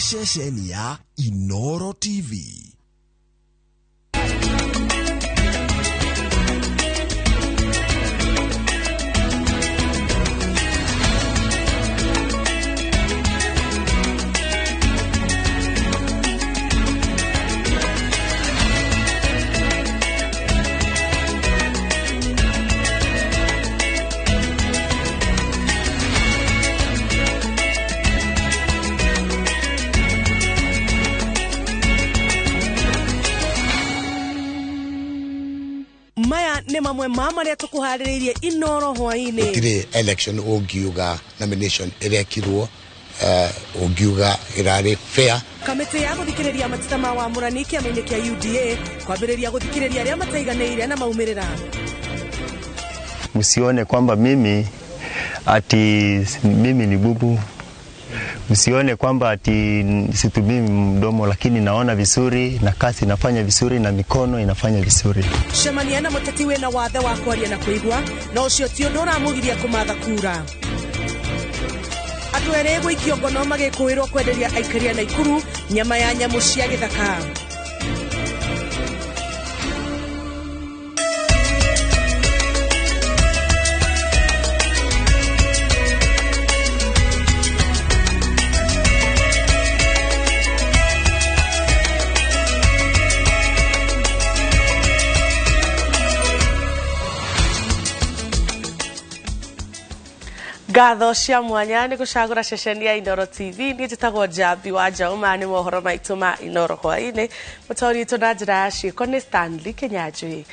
Ceceni ya Inoro TV. Maya nĩ mamwe ma marĩa tũkũharĩrĩirie Inoro hwaĩ-inĩ. Gũtirĩ election ũngiuga nomination ĩrekirwo, ũngiuga ĩrarĩ fair. Kamĩtĩ ya gũthikĩrĩria mateta ma wamũrani kĩama-inĩ kĩa UDA kwambĩrĩria gũthikĩrĩria arĩa mataiganĩire na maumĩrĩra. Msione kwamba mimi ati mimi ni bubu. Msione kwamba ati situmii mdomo, lakini naona vizuri na kazi inafanya vizuri na mikono inafanya vizuri. Cemania na mũteti wĩna wathe wa kwaria na kũigua, na ũcio ti ũndũ ũramũgiria kũmatha kura. Andũ erĩ gũikio ngono magĩkũĩrwo kwenderia aikaria Naikuru nyama ya nyamũ cia gĩthaka. Ngatho cia mwanya nĩ gũcagũra ceceni ya Inoro TV. Niĩ njĩtagwo Njambi wa Njauma, nĩ mohoro maitũ ma Inoro hwaĩ-inĩ. Mũtaũri witũ na njĩra ya ciĩko nĩ Stanley Kinyanjui.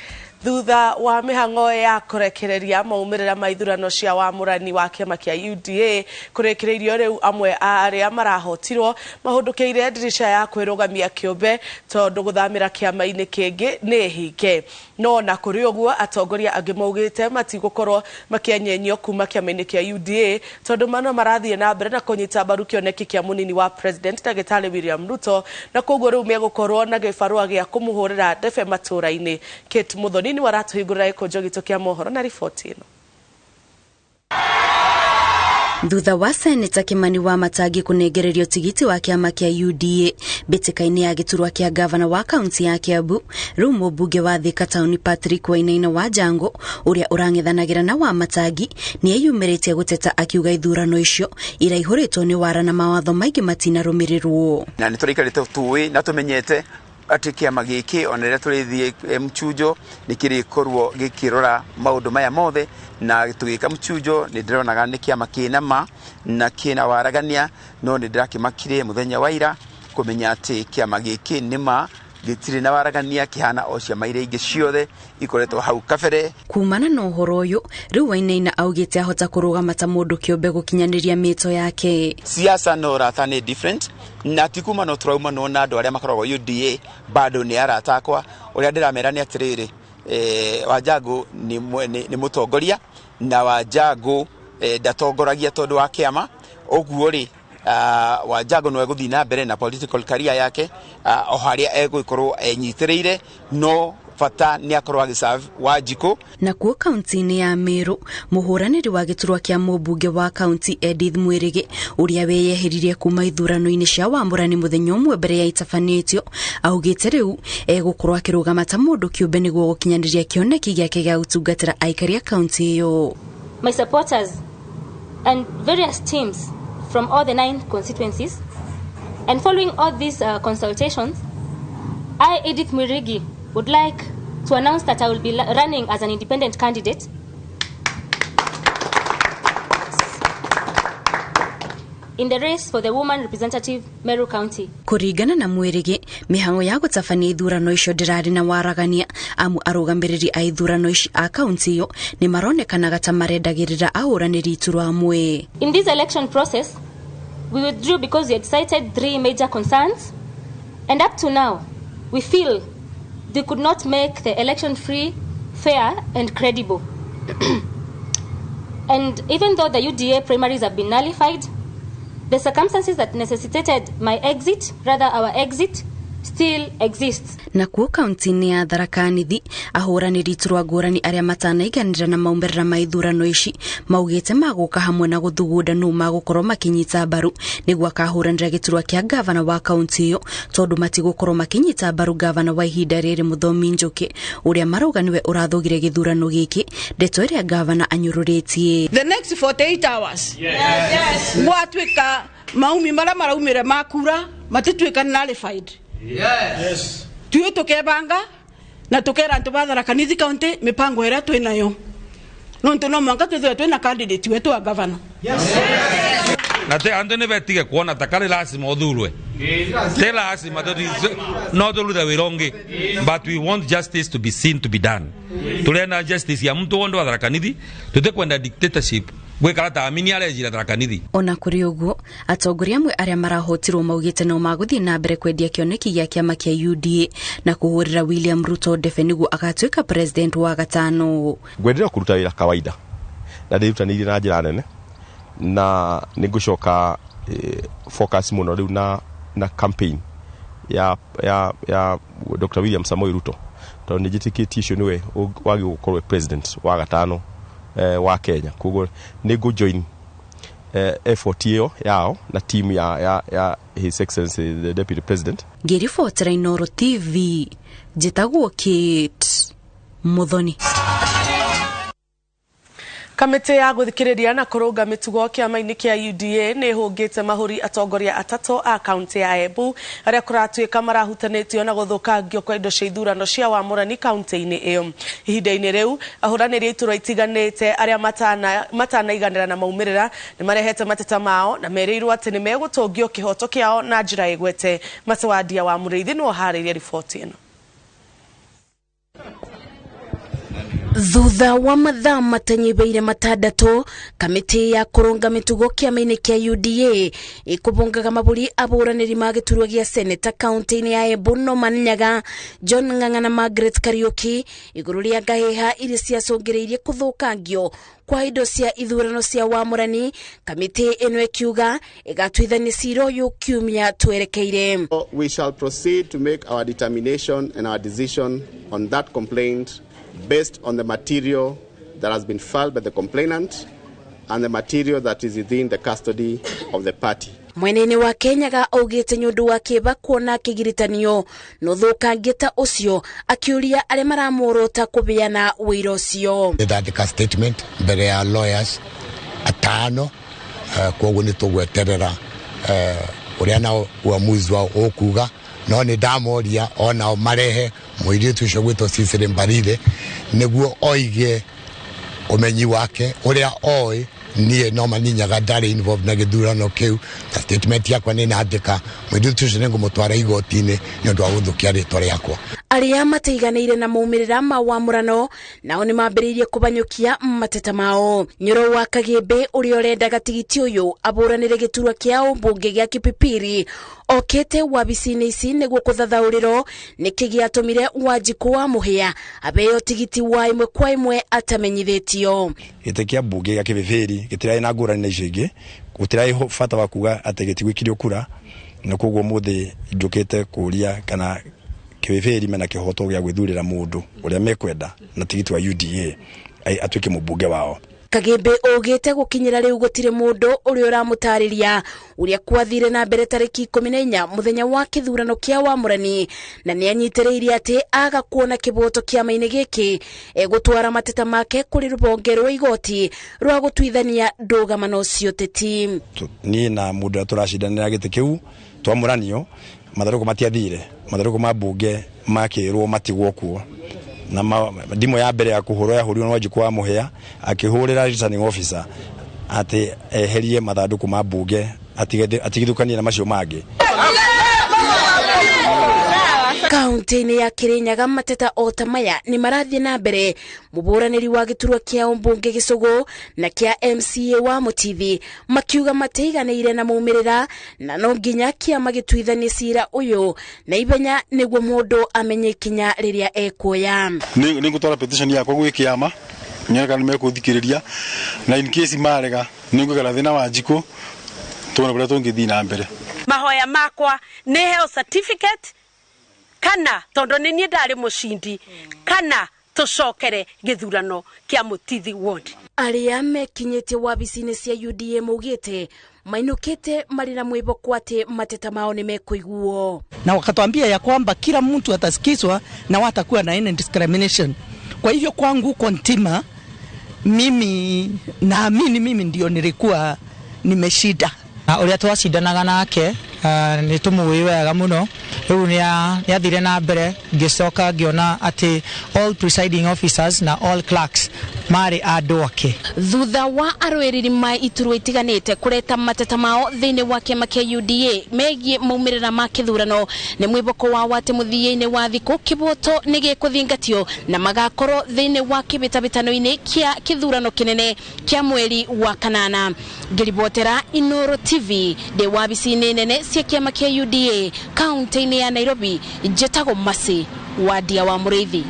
Thutha wa mĩhang'o ya kũrekereria maumĩrĩra ma ithurano cia wamũrani wa kĩama kĩa UDA kũrĩkĩrĩirio rĩu amwe a arĩa marahotirwo mahũndũkĩire ndirica ya kwĩrũgamia kĩũmbe tondũ gũthamĩra kĩama-inĩ kĩngĩ nĩ hinge. No na kũrĩ ũguo atongoria angĩ maugĩte matigũkorwo makĩenyenyio kuma kĩama-inĩ kĩa UDA tondũ mano marathiĩ na mbere na kũnyita mbaru kĩoneki kĩa mũnini wa president ndagĩtarĩ William Ruto, na koguo rĩu megũkorwo na gĩbarũa gĩa kũmũhũrĩra ndebe matũũra-inĩ. Kate Muthoni nĩwe aratũhingũrĩra gĩkũnjo gitũ kĩa mohoro na riboti ĩno. Thutha wa Seneta Kimani wa Matangi kũnengererio tigiti wa kĩama kĩa UDA mbĩtĩka-inĩ ya gĩturwa kĩa gavana wa kaunti ya Kiambu, rĩu mũmbunge wa Thika Town Patrick Wainaina wa Jango ũrĩa ũrang'ethanagĩra na wa Matangi nĩeyumĩrĩtie gũteta akiuga ithurano icio iraihũrĩtwo nĩ wara na mawatho maingĩ matinarũmĩrĩrwo. Na nĩtũraikarĩte tũĩ na tũmenyete atĩ kĩama gĩkĩ ona rĩrĩa tũrĩthiĩ mchunjo nĩ kĩrĩkorwo gĩkĩrora maũndũ maya mothe, na tũgĩka mchunjo nĩ ndĩronaga nĩ kĩama kĩna ma na kĩna waragania, no nĩ ndĩrakĩmakire mũthenya wa ira kũmenya atĩ kĩama gĩkĩ nĩ ma gĩtirĩ na waragania, kĩhana o ciama iria ingĩ ciothe ikoretwo hau kabere. Kumana na ũhoro ũyũ rĩu Wainaina augĩte ahota kũrũgama ta mũndũ kĩũmbe gũkinyanĩria mĩto yake. Siasa na ũrata nĩ different, na ti kuma no tũraumanwo na andũ arĩa makoragwo UDA bado nĩ arata akwa. Ũrĩa ndĩramera nĩ atĩrĩrĩ, Wanjangũ nĩ mũtongoria na Wanjangũ ndatongoragia tondũ wa kĩama, ũguo rĩ Wanjangũ no egũthiĩ na mbere na political career yake o harĩa egũkorwo enyitĩrĩire, no bata nĩ akorwo agĩserve Wanjikũ. Nakuo kaunti-inĩ ya Meru mũhũranĩri wa gĩturwa kĩa mũmbunge wa kaunti Edith Mwirigi ũrĩa weyeheririe kuma ithurano-inĩ cia wamũrani mũthenya ũmwe mbere ya itabanĩtio augĩte rĩu egũkorwo akĩrũgama ta mũndũ kĩũmbe nĩguo gũkinyanĩria kĩoneki gĩake gĩa gũtungatĩra aikari a kaunti ĩyo. My supporters and various teams from all the 9 constituencies, and following all these consultations, I, Edith Mwirigi, would like to announce that I will be running as an independent candidate in the race for the woman representative Meru County. Kũringana na Mwirigi, mĩhang'o ya gũtabania ithurano icio ndĩrarĩ na waragania amu arũgamĩrĩri a ithurano ici a kaunti ĩyo nĩ maronekanaga ta marendagĩrĩra ahũranĩri iturwa amwe. In this election process, we withdrew because we had cited 3 major concerns, and up to now, we feel they could not make the election free, fair, and credible. And even though the UDA primaries have been nullified, the circumstances that necessitated my exit, rather our exit, still exists. Nakuo kaunti-inĩ ya Tharaka Nithi ahũranĩri iturwa ngũrani arĩa matanaiganĩra na maumĩrĩra ma ithurano ici maugĩte magũka hamwe na gũthugunda nũ magũkorwo makĩnyita mbaru nĩguo akahũranĩra gĩturwa kĩa gavana wa kaunti ĩyo tondũ matigũkorwo makĩnyita mbaru gavana wa ihinda rĩrĩ Mũthomi Njuki ũrĩa marauga nĩwe ũrathũgire gĩthurano gĩkĩ, ndeto ĩrĩa gavana anyũrũrĩtie. The next 48 hours gwatuĩka maumi marĩa maraumĩre ma kura matituĩka nullified. Yes. Tuyo tukebanga na tukera antu ba Tharaka Nithi County mipango ira twinayo nontu no mwanka twithire twina candidate wetu wa governor. Yes. Na te andu ni betige kuona ta kari lazima uthurwe te lazima no turute wira ungi, but we want justice to be seen to be done. Turenda justice ya muntu wondo wa Tharaka Nithi, tutikwenda dictatorship gwikara ta amini arejira Tharaka Nithi. Ona kuri uguo atongoria amwe aria marahotirwo maugite no maguthie na mbere kwendia kioneki gia kiama kia UDA na kuhurira William Ruto ndebe niguo agatuika president wa gatano. Ngwendera kuruta wira kawaida na ndirutanĩirie na njĩra nene na nĩngũcoka focus mũno rĩu na campaign ya Dr. William Samoei Ruto tondũ nĩnjĩtĩkĩtie ũcio nĩwe wagĩrĩirwo gũkorwo president wa gatano wa Kenya. Koguo nĩngũ join effort ĩyo yao na team ya His Excellency the Deputy President. Ngĩribotera Inooro TV njĩtagwo Kate Muthoni. Kamĩtĩ ya gũthikĩrĩria na kũrũnga mĩtugo kĩama-inĩ kĩa UDA nĩ ĩhũngĩte mahũri atongoria atatũ a kaunti ya Embu arĩa kũratuĩka marahutanĩtio na gũthũkangio kwa indo cia ithurano cia wamũrani kaunti-inĩ ĩyo. Ihinda-inĩ rĩu ahũranĩri a iturwa itiganĩte arĩa matanaiganĩra na maumĩrĩra nĩ marehete mateta mao na merĩirwo atĩ nĩ megũtũngio kĩhoto kĩao na njĩra ĩgwete. Macewandia wa Mũrĩithi nĩwe ũharĩirie riboti ĩno. Thutha wa mathaa matanyibeire 6 kamĩtĩ ya kũrũnga mĩtugo kĩama-inĩ kĩa UDA ĩkũbungaga mabũri abũranĩri ma gĩturwa gĩa seneta kaunti-inĩ ya Embu Norman Nyaga, John Ng'ang'a na Margaret Kariuki igũrũ rĩa ngahĩha iria ciacũngĩrĩirie kũthũkangio kwa indo cia ithurano cia wamũrani. Kamĩtĩ ĩno ĩkiuga ĩgatuithania cira ũyũ kiumia twerekeire. We shall proceed to make our determination and our decision on that complaint based on the material that has been filed by the complainant and the material that is within the custody of the party. Mwenene wa Kenyaga augite nĩ ũndũ wa kĩeva kuona kĩgiritanio na ũthũkangia ta ũcio, akiũria arĩa maramũrota kũbeana wĩira ũcio. Ndandĩka statement mbere ya lawyers atano, koguo nĩ tũgweterera ũrĩa nao uamuzi wao ũkuga, no nĩ ndamoria onao marehe mũirĩtu ũcio gwĩtwo Cecily Mbarire nĩguo oige ũmenyi wake ũrĩa oĩ. Niĩ no maninyaga ndarĩ involved na gĩthurano kĩu, na statement yakwa nĩ nandĩka mũirĩtu ũcio nĩngũmũtwara igoti-inĩ nĩ ũndũ wa gũthũkia rĩtwa rĩakwa. Arĩa mataiganĩire na maumĩrĩra ma wamũrano nao nĩ mambĩrĩirie kũbanyũkia mateta mao. Nyoro wa Kagĩmbĩ ũrĩa ũrendaga tigiti ũyũ abũranĩre gĩturwa kĩa ũmbunge gĩa Kipipiri okĩte wabici-inĩ ici nĩguo kũthathaũrĩrwo nĩkĩ gĩatũmire Wanjikũ wa Mũhĩa abeo tigiti wa ĩmwe kwa ĩmwe atamenyithĩtio. Gĩtĩ kĩa mbunge gĩa Kipipiri gĩtirarĩ na ngũrani na icio ingĩ, gũtirarĩ bata wa kuga atĩ gĩtigwĩkirio kura, na koguo mũthĩ njũkĩte kũria kana Kipipiri mena kĩhoto gĩa gwĩthurĩra mũndũ ũrĩa mekwenda na tigiti wa UDA atuĩke mũmbunge wao. Kagĩmbĩ augĩte gũkinyĩra rĩu gũtirĩ mũndũ ũrĩa ũramũtarĩria ũrĩa kwathire na mbere tarĩki 14 mũthenya wa kĩthurano kĩa wamũrani, na nĩanyitĩrĩirie atĩ aga kuona kĩboto kĩama-inĩ gĩkĩ egũtwara mateta make kũrĩ rũhonge rwa igoti rwa gũtuithania ndũgamano cia ũteti. Niĩ na mũndũ ũrĩa tũracindanĩra gĩtĩ kĩu twamũranio, matharũkũ matiathire, matharũkũ ma mbunge makĩrwo matigwo kuo, na ndimũ ya mbere ya kũhũrwo yahũrirwo nĩ Wanjikũ wa Mũhĩa akĩhũrĩra returning officer atĩ eherie mathandũkũ ma mbunge atigithũkanie na macio mangĩ. Kaunti-inĩ ya Kirinyaga mateta o ta maya nĩ marathiĩ na mbere. Mũbũranĩri wa gĩturwa kĩa ũmbunge Gĩcũgũ na kĩa MCA wa Mũtithi makiuga matiiganĩire na maumĩrĩra na no nginya kĩama gĩtuithanie cira ũyũ na ihenya nĩguo mũndũ amenye ikinya rĩrĩa ekuoya. Nĩ ngũtwara petition yakwa gwĩ kĩama nyone kana nĩmekũthikĩrĩria, na in case marega nĩngũikara thĩ na Wanjikũ tuone kũrĩa tũngĩthiĩ na mbere. Mahoya makwa nĩ heo certificate Kana tondu ni nie ndari mucindi kana tucokere githurano kia Mutithi ward. Aria mekinyite wabici-inĩ cia UDA maugĩte mainũkĩte marĩ na mwĩhoko atĩ mateta mao nĩ mekũiguo, na wakatuambia ya kwamba kila mtu atasikizwa na watakuwa na any discrimination. Kwa hivyo kwangu kwa ntima mimi naamini mimi ndio nilikuwa nimeshida. Na uria twacindanaga nake nĩ tũmũĩ wega mũno. Rĩu nĩ athire na mbere, ngĩcoka ngĩona atĩ all presiding officers na all clerks marĩ andũ ake. Thutha wa arũĩrĩri ma iturwa itiganĩte kũreta mateta mao thĩinĩ wa kĩama kĩa UDA megiĩ maumĩrĩra ma kĩthurano, nĩ mwĩhoko wao atĩ mũthia-inĩ wa thikũ kĩboto nĩ gĩkũthingatio na magakorwo thĩinĩ wa kĩbĩtabĩtano-inĩ kĩa kĩthurano kĩnene kĩa mweri wa kanana. Ngĩribotera Inooro TV ndĩ wabici-inĩ nene cia kĩama kĩa UDA kaunti-inĩ ya Nairobi, njĩtagwo Mercy Wadia wa Mũrĩithi.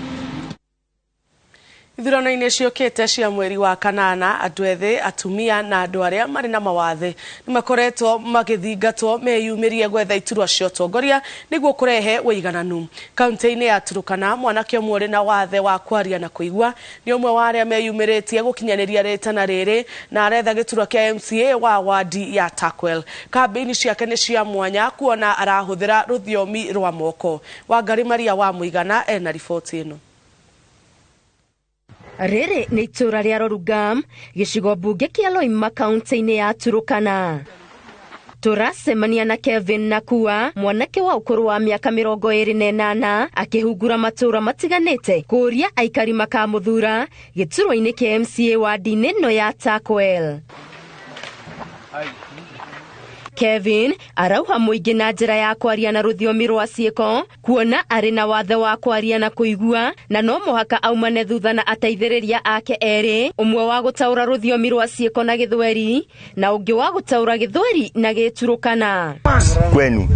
Ithurano-inĩ ciũkĩte cia mweri wa kanana, andũ ethĩ, atumia na andũ arĩa marĩ na mawathe nĩ makoretwo magĩthingatwo meyumĩrie gwetha iturwa cia ũtongoria nĩguo kũrehe ũigananu. Kaunti-inĩ ya Turukana, mwanake ũmwe ũrĩ na wathe wa kwaria na kũigua nĩ ũmwe wa arĩa meyumĩrĩtie gũkinyanĩria rĩtana rĩrĩ na aretha gĩturwa kĩa MCA wa wadi ya Turkwel. Kambĩini ciake nĩ cia mwanya kuona arahũthĩra rũthiomi rwa moko. Wangari Maria wa Mũigana ena riboti ĩno. Rĩrĩ nĩ itũũra rĩa Rorugam, gĩcigo mbunge kĩa Loima kaunti-inĩ ya Turukana. Tũracemania na Kevin Nakua, mwanake wa ũkũrũ wa mĩaka 28, akĩhungura matũũra matiganĩte kũũria aikari makamũthura gĩturwa-inĩ kĩa MCA wadi-inĩ ĩno ya Turkwel. Kevin arauha mũingĩ na njĩra ya kwaria na rũthiomi rwa ciĩko, kuona arĩ na wathe wa kwaria na kũigua, na no mũhaka aumane thutha na ateithĩrĩria ake erĩ, ũmwe wa gũtaũra rũthiomi rwa ciĩko na Gĩthweri na ũngĩ wa gũtaũra Gĩthweri na Gĩturukana. Kwenu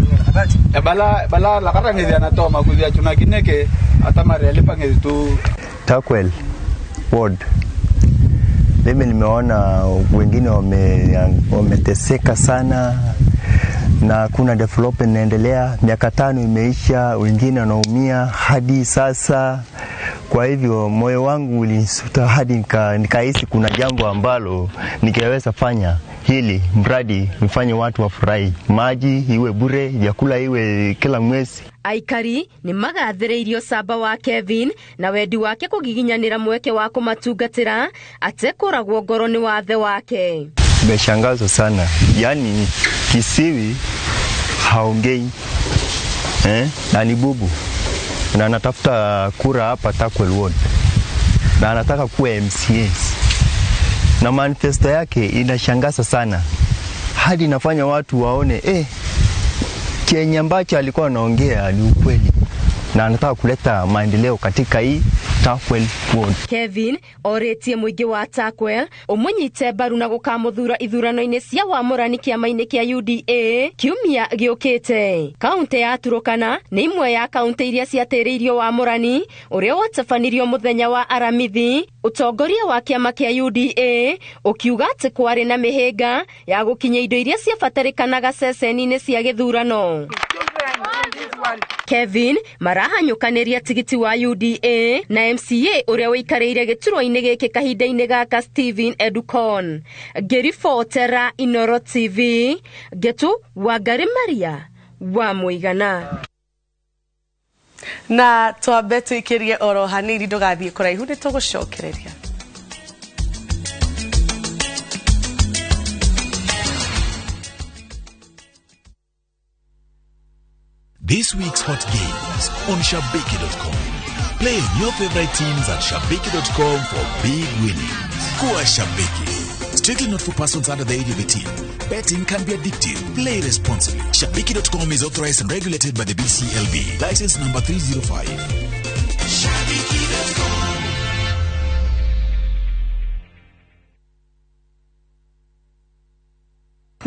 bala la anatoma kuzia tunakineke tu Turkwel ward. Mimi nimeona wengine wameteseka sana na kuna development inaendelea. Miaka 5 imeisha, wengine wanaumia hadi sasa. Kwa hivyo moyo wangu ulisuta hadi nikahisi kuna jambo ambalo ningeweza fanya hili mradi nifanye watu wafurahi. Maji iwe bure, vyakula iwe kila mwezi. Aikari ni magathĩrĩirio camba wa Kevin na wendi wake kũgiginyanĩra mweke wa kũmatungatĩra atekũragwo ngoro nĩ wathe wake. Nimeshangazwa sana, yani kisiwi haongei na ni bubu na anatafuta kura hapa Turkwel ward na anataka kuwa MCA na manifesto yake inashangaza sana hadi inafanya watu waone Kenya ambacho alikuwa anaongea ni ukweli na anataka kuleta maendeleo katika hii Turkwel ward. Kevin oretie mũingĩ wa Turkwel ũmũnyite mbaru na gũkamuthura ithurano-inĩ cia wamũrani kĩama-inĩ kĩa UDA kiumia gĩũkĩte. Kaunti ya Turukana nĩ imwe ya kaunti iria ciatĩrĩirio wamũrani ũrĩa watabanirio mũthenya wa Aramithi, ũtongoria wa kĩama kĩa UDA ũkiuga atĩ kwarĩ na mĩhĩnga ya gũkinya indo iria ciabatarĩkanaga ceceni-inĩ cia gĩthurano. Kevin marahanyũkanĩria tigiti wa UDA na MCA ũrĩa ũikarĩire gĩturwa-inĩ gĩkĩ kahinda-inĩ gaka Stephen Edukon. Ngĩribotera Inooro TV, Ngetu Wangari Maria wa Mũigana. Na twambe tũikĩrie oro hanini ndũgathiĩ kũraihu nĩ tũgũcokereria. This week's hot games on Shabiki.com. Play your favorite teams at Shabiki.com for big winnings. Kuwa Shabiki. Strictly not for persons under the age of 18. Betting can be addictive. Play responsibly. Shabiki.com is authorized and regulated by the BCLB. License number 305. Shabiki.com.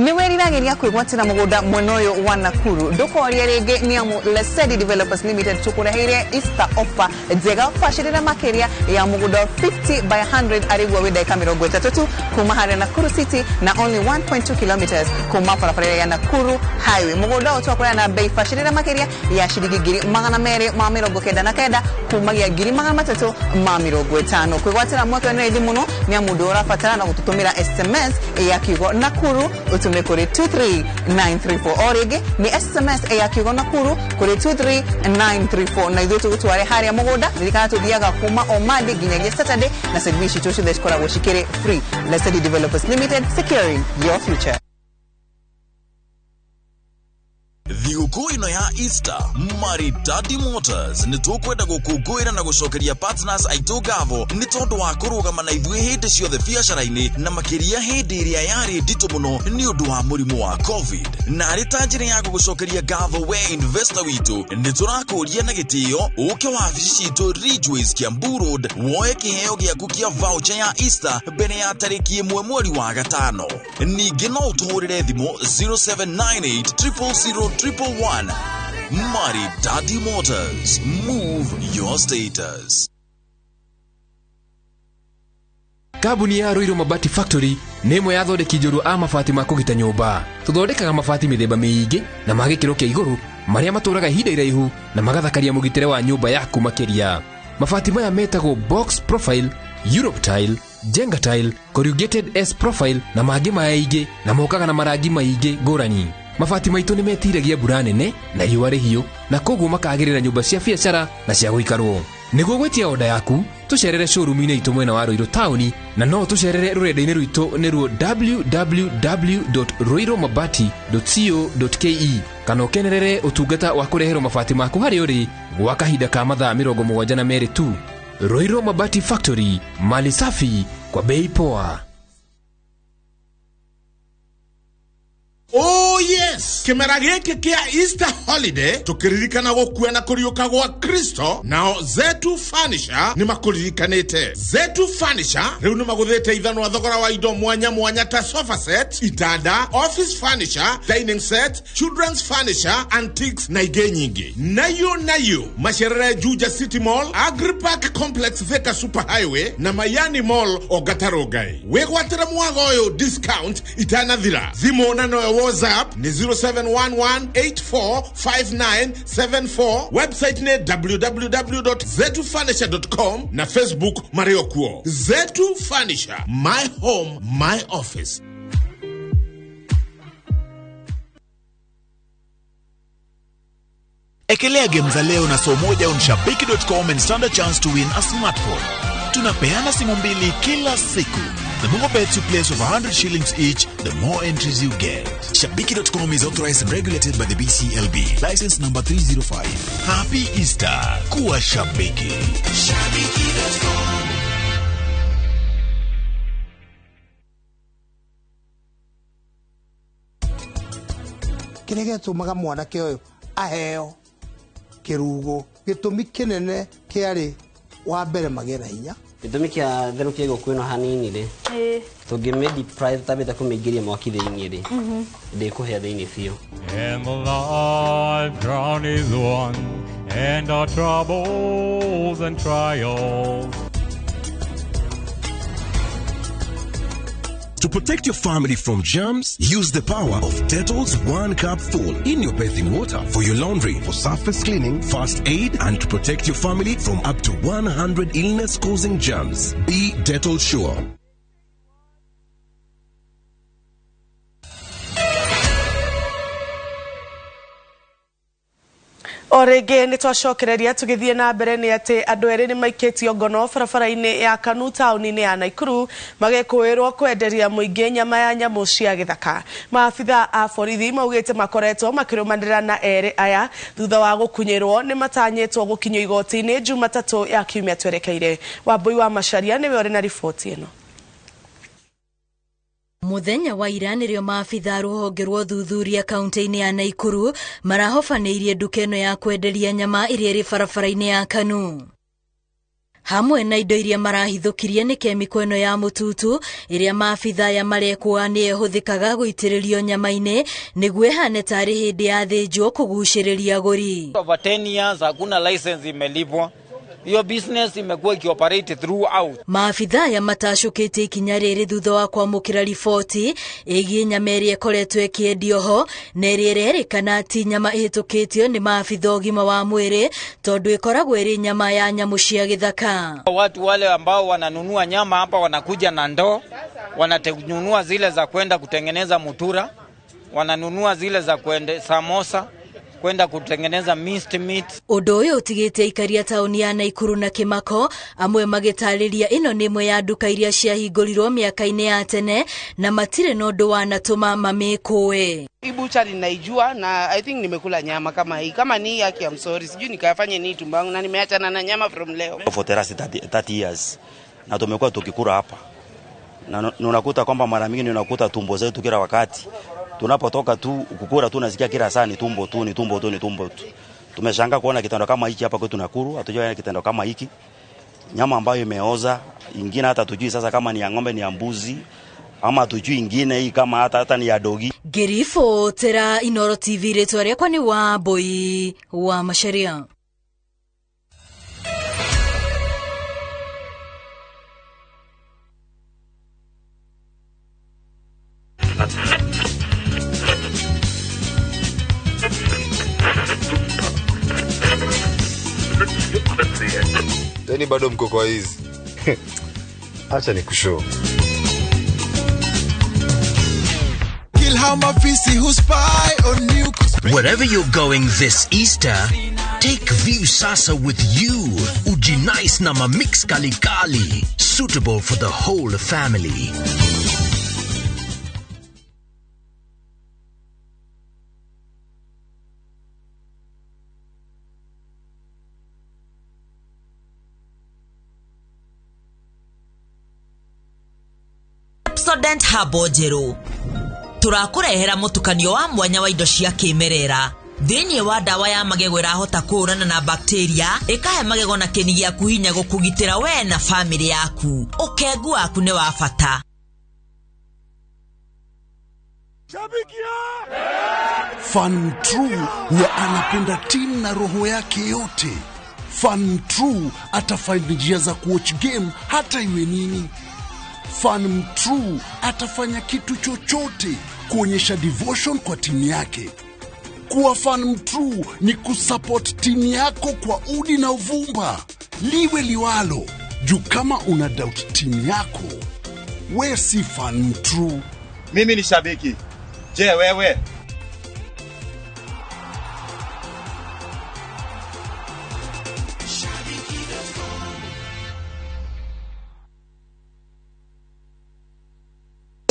Nĩ wĩriragĩria kwĩgwatĩra mũgũnda mwena ũyũ wa Nakuru? Ndũkorie rĩngĩ, nĩ amu Lesedi Developers Limited tũkũreheire Easter offer njega bacĩrĩra makĩria ya mũgũnda 50 by 100, arĩguo wĩ ndagĩka 30 tu kuma harĩa Nakuru City na only 1.2 kilometers kuma barabara ya Nakuru Highway. Mũgũnda ũyũ twakũrĩa na bei bacĩrĩra makĩria ya ciringi 299,000 kumagia 350,000. Kwĩgwatĩra mweke nĩ raithi mũno, nĩ amu ndũ ũrabatara na gũtũtũmĩra SMS ya kiugo Nakuru ũtũme kũrĩ 23934. O rĩngĩ nĩ SMS ya kiugo Nakuru kũrĩ 23934, na ithuĩ tũgũtware harĩa mũgũnda. Ririkana tũthiaga kuma o Monday nginyagia Saturday, na service citũ ciothe cikoragwo cikĩrĩ free. Lesedi Developers Limited, securing your future. Thigũkũ ĩno ya Easter, Maridadi Motors nĩ tũkwenda gũkũngũĩra na gũcokeria partners aitũ ngatho nĩ tondũ wa kũrũgama na ithuĩ hĩndĩ ciothe biacara-inĩ, na makĩria hĩndĩ ĩrĩa yarĩ nditũ mũno nĩ ũndũ wa mũrimũ wa COVID. Na arĩ ta njĩra ya gũgũcokeria ngatho we investor witũ, nĩ tũrakũria na gĩtĩo ũke wabici citũ Ridgeways, Kiambu Road, woe kĩheo gĩaku kĩa voucher ya Easter mbere ya tarĩki 1 mweri wa gatano. Ningĩ no ũtũhũrĩre thimũ 0798 000 111. Maridadi Motors. Move your status. Kambuni ya Ruiru Mabati Factory nĩ ĩmwe ya athondeki njorua a mabati ma kũgita nyũmba. Tũthondekaga mabati mĩthemba mĩingĩ na ma gĩkĩro kĩa igũrũ marĩa matũraga ihinda iraihu na magathakaria mũgitĩre wa nyũmba yaku makĩria. Mabati maya metagwo box profile, Europe tile, Jenga tile, corrugated S profile na mangĩ maingĩ, na mokaga na marangi maingĩ ngũrani. Mabati maitũ nĩ metiragia mbura nene na riũa rĩhiũ, na koguo makagĩrĩra nyũmba cia biacara na cia gũikarwo. Nĩguo gwĩtia oda yaku, tũcerere showroom-inĩ itũ mwena wa Ruiru taũni, na no tũcerere rũrenda-inĩ rwitũ nĩruo www.ruirumabati.co.ke, kana ũkenerere ũtungata wa kũreherwo mabati maku harĩa ũrĩ gwa kahinda ka mathaa 72 tu. Ruiru Mabati Factory, mali safi kwa bei poa. Oh yes, kimera gĩkĩ kĩa Easter holiday tũkĩririkana gũkua na kũriũka gwa Kristo, nao Zetu Furniture nĩ makũririkanĩte. Zetu Furniture rĩu nĩ magũthĩte ithanwa thogora wa indo mwanya mwanya ta sofa set, itanda, office furniture, dining set, children's furniture, antiques na ingĩ nyingĩ. Nayo nayo macerere Juja City Mall, Agripark Complex, Thika Super Highway na Mayani Mall Ogatarũngai. Wĩgwatĩre mwago ũyũ discount itanathira. Thimũ na no WhatsApp ni 0711845974, website ni www.zetufurniture.com na Facebook Mario Kuo. Zetu Furniture, my home, my office. Ekelea game za leo na so moja on shabiki.com and stand a chance to win a smartphone. Tunapeana simu mbili kila siku. The more bets you place of 100 shillings each, the more entries you get. Shabiki.com is authorized and regulated by the BCLB. License number 305. Happy Easter. Kuwa Shabiki. Shabiki.com. Kĩrĩa gĩatũmaga mwanake ũyũ aheo kĩrugo, gĩtũmi kĩnene kĩarĩ wa mbere magĩe na hinya. Gĩtũmi kĩa therũkia ngũkũ ĩno hanini rĩ, tũngĩmĩ deep fry tũtambĩte kũmĩingĩria mwaki thĩinĩ rĩ, ndĩkũhĩa thĩinĩ biũ. And the life crown is one, and our troubles and trials. To protect your family from germs, use the power of Dettol's 1 cup full in your bathing water for your laundry, for surface cleaning, first aid, and to protect your family from up to 100 illness-causing germs. Be Dettol sure. O rĩngĩ nĩ twacokereria tũgĩthiĩ na mbere nĩ atĩ andũ erĩ nĩ maikĩtio ngono barabara-inĩ ya Kanu taũni-inĩ ya Naikuru magĩkũĩrwo kwenderia mũingĩ nyama ya nyamũ cia gĩthaka. Maabitha a borithi maugĩte makoretwo makĩrũmanĩrĩra na erĩ aya thutha wa gũkunyĩrwo nĩ matanyĩtwo gũkinyio igoti-inĩ Jumatatũ ya kiumia twerekeire. Wambui wa Macharia nĩwe ũrĩ na riboti ĩno. Muthenya wa ira nĩrĩo maabitha rũhonge rwa ũthuthuria kaunti-inĩ ya Naikuru marahobanĩirie nduka ĩno ya kwenderia nyama ĩrĩa ĩrĩ barabara-inĩ ya Kanu. Hamwe na indo iria marahithũkirie nĩ kemiko ĩno ya mũtutu ĩrĩa maabitha aya marekũa nĩ ĩhũthĩkaga gũitĩrĩrio nyama-inĩ nĩguo ĩhane tarĩ hĩndĩ ya thĩnjwo kũgucĩrĩria agũri. Over 10 years hakuna license imelipwa. Hiyo business imekuwa ikioperate throughout. Maabitha aya matacũkĩtie ikinya rĩrĩ thutha wa kwamũkĩra riboti ĩgiĩ nyama ĩrĩa ĩkoretwo ĩkĩendio ho na ĩrĩa ĩrerĩkana ti nyama ĩhĩtũkĩtio nĩ maabitha ũgima wa mwĩrĩ tondũ ĩkoragwo ĩrĩ nyama ya nyamũ cia gĩthaka. Watu wale ambao wananunua nyama hapa wanakuja na ndoo, wananunua zile za kwenda kutengeneza mutura, wananunua zile za kwenda samosa, kwenda kutengeneza minced meat. Ũndũ ũyũ ũtigĩte aikaria taũni ya Naikuru na Kĩmako amwe magĩtarĩria ĩno nĩ ĩmwe ya nduka iria ciahingũrirwo mĩaka-inĩ ya tene na matirĩ na ũndũ wanatũma mamĩkũe. Hii buchari naijua na I think nimekula nyama kama hii. Kama ni yake, I'm sorry. Sijui nikafanye nini tumbo yangu na nimeachana na nyama from leo. For the last 30 years na tumekuwa tukikula hapa. Na unakuta kwamba mara mingi unakuta tumbo zetu kila wakati. Tunapotoka tu kukula tu nasikia kila saa ni tumbo tu, ni tumbo tu, ni tumbo tu. Tumeshangaa kuona kitendo kama hiki hapa kwetu Nakuru, hatujaona kitendo kama hiki. Nyama ambayo imeoza, ingine hata tujui sasa kama ni ya ng'ombe ni ya mbuzi ama tujui ingine hii kama hata ni ya dogi. Ngĩribotera Inooro TV rĩtwa rĩakwa nĩ Wambui wa Macharia. Yaani bado mko kwa hizi. Acha nikushow. Kill how mafisi who spy on you. Wherever you're going this Easter, take Viusasa with you. Ujinice na mamix kalikali, suitable for the whole family. Pepsodent Herbal Njerũ tũrakũrehera mũtukanio wa mwanya wa indo cia kĩmerera thĩinĩ wa ndawa ya magego ĩrahota kũhũrana na bacteria ĩkahe magego na kĩni gĩaku hinya gũkũgitĩra we na famĩlĩ yaku. Ũkengu waku nĩ wa bata. Fan true huwa anapenda timu na roho yake yote. Fan true atafind njia za kuwatch game hata iwe nini. Fan true atafanya kitu chochote kuonyesha devotion kwa timu yake. Kuwa fan true ni kusupport timu yako kwa udi na uvumba, liwe liwalo. Juu kama una doubt timu yako, we si fan true. Mimi ni shabiki. Je, wewe?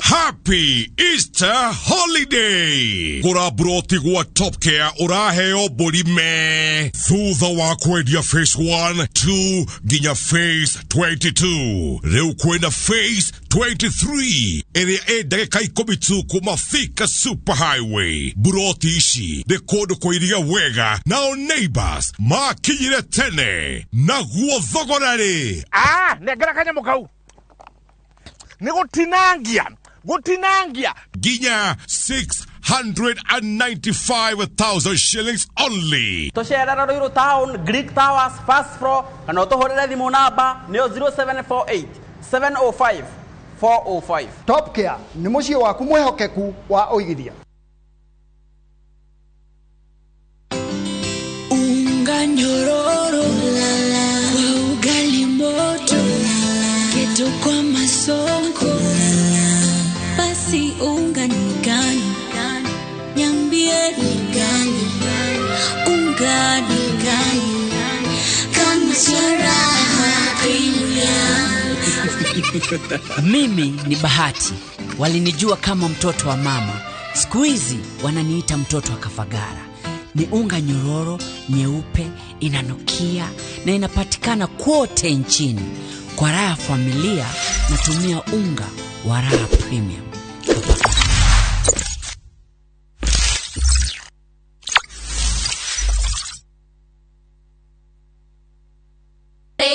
Happy Easter Holiday! Gũra broti gwa Top Care ũraheo mbũri me thutha wa kwendia phase 1, 2 nginya phase 22. Rĩu kwĩna phase 23 ĩrĩa ĩ ndagĩka 10 tu kuma Thika Super Highway. Buroti ici nĩ kũndũ kũiria wega nao neighbors makinyire tene naguo thogora rĩ. Nengera kanyamũ kau nĩ gũtinangia nginya 695,000 shillings only. Tũcerera Ruiru Town, Greek Towers, first floor, kana ũtũhũrĩre thimũ namba nĩyo 0748 705 405. Top Care nĩ mũciĩ waku mwĩhokeku wa ũigithia. Unga nyororo kwa ugali moto, keto kwa masonko, basi unga ni gani? Niambie ni gani? Unga ni gani? Kama sharaha premium. Mimi ni Bahati. Walinijua kama mtoto wa mama. Siku hizi wananiita mtoto wa Kafagara. Ni unga nyororo, nyeupe, inanukia na inapatikana kote nchini. Kwa raha familia natumia unga wa Raha Premium.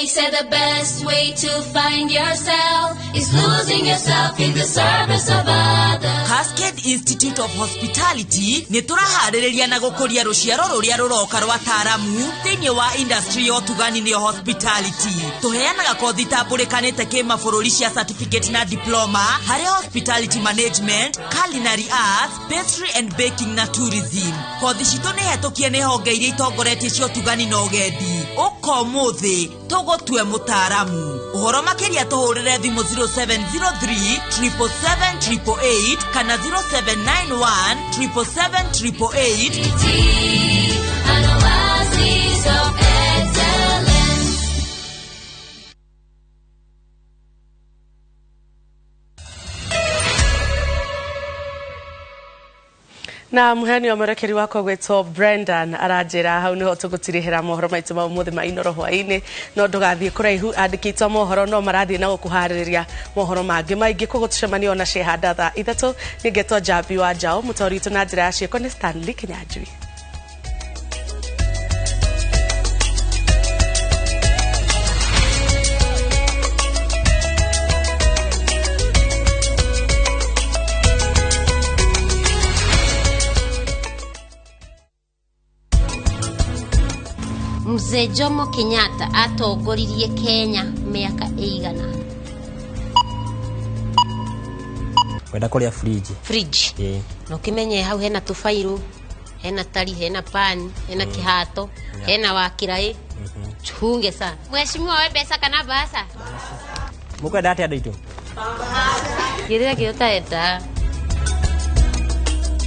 They say the best way to find yourself is losing yourself in the service of others. Cascade Institute of Hospitality nĩ tũraharĩrĩria na gũkũria rũciaro rũrĩa rũroka rwa taaramu thĩinĩ wa industry ya ũtugani nĩyo hospitality. Tũheanaga kothi tambũrĩkanĩte kĩmabũrũri cia certificate na diploma harĩ hospitality management, culinary arts, pastry and baking na tourism. Kothi citũ nĩ hetũkie nĩ honge iria itongoretie cia ũtugani na ũgendi. Ũka ũmũthĩ tũgũtue mũtaaramu. Ũhoro makĩria tũhũrĩre thimũ 0703 777 888 kana 0791 777 888. An oasis of excellence. Na muheani wa mwerekeri wakwa gwĩtwo Brendan aranjĩra hau nĩho tũgũtirĩhĩra mohoro maitũ ma ũmũthĩ ma Inoro hwaĩ-inĩ. No ndũgathiĩ kũraihu, andĩkĩtwo mohoro no marathiĩ na gũkũharĩrĩria mohoro mangĩ maingĩ. Koguo tũcemanie ona ciehanda thaa 3. Nĩngetwo Njambi wa Njaũ, mũtaũri witũ na njĩra ya ciĩko nĩ Stanley Kinyanjui. Mzee Jomo Kenyatta atongoririe Kenya mĩaka ĩigana? Wenda kũrĩa fridge. Fridge. Ĩĩ. Na ũkĩmenye hau hena tũbairũ, hena tari, hena pani, hena kĩhato, hena wakiraĩ. Chunge sana. Mheshimiwa, we mbeca kana bahasha? Mũkwenda atĩa andũ aitũ? Kĩrĩa kĩ ũtarenda.